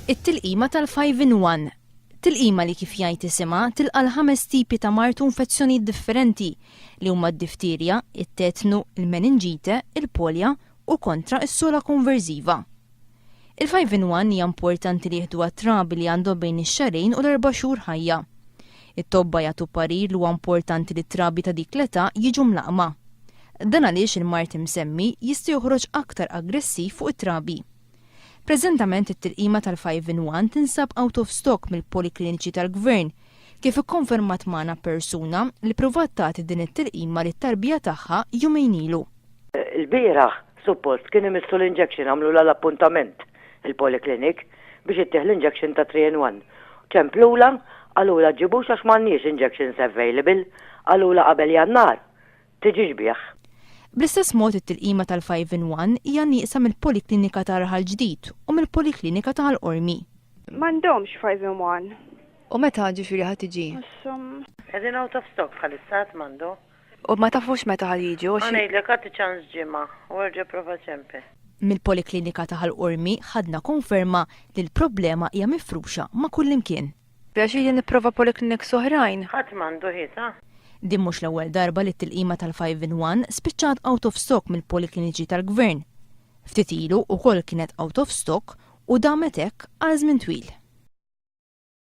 It-tilqima tal-5 in 1. Tilqima li kif jgħid isimha tilqa' l-ħames tipi ta' mard u infezzjonijiet differenti li huma d-difterja, it-tetnu, il-meninġite, il-polja u kontra s-sogħla konversiva. Il-five in one hija importanti li jieħduha t-trabi li għandhom bejn ix-xahrejn u l-erba' xhur ħajja. It-tobba jagħtu parir li huwa importanti li t-trabi ta' dik l-età jiġu mlaqqma. Dan għaliex il-mard imsemmi jista' joħroġ aktar aggressiv fuq it-trabi. Preżentament it-tilqima tal-five in one tinsab out of stock mill-polikliniċi tal-Gvern, kif ikkonfermat magħna persuna li ppruvat tagħti din it-tilqima lit-tarbija tagħha jumejn ilu. Ilbieraħ Suppost kien imissu l-injection għamlulha l-appuntament il-polyclinic biex ittih l-injection ta' 3 in 1. Ċemplulha qalulha ġġibux għax m'għandniex injections available, qalulha qabel Jannar tiġix bih. Bl-istess mod it-tilqima tal-five in one hija nieqsa mill-Poliklinika ta' Raħal Ġdid u mill-Poliklinika ta' Ħal Qormi. M'għandhomx five in one. U meta ġifieri ħa tiġi? Qegħdin out of stock bħalissa ħadd m'għandu. U ma tafux meta ħa jiġu? Ħa ngħidlek agħti ċans ġimgħa u erġa' prova ċempel. Mill-Poliklinika ta' Ħal Qormi ħadna konferma li l-problema hija mifruxa ma' kullimkien. Għax ili nipprova polyclinics oħrajn. Ħadd m'għandu ħied, ha? Din mhux l-ewwel darba li t-tilqima tal-five in one spiċċat out of stock mill-polikliniċi tal-Gvern. Ftit ilu wkoll kienet out of stock u damet hekk għal żmien twil.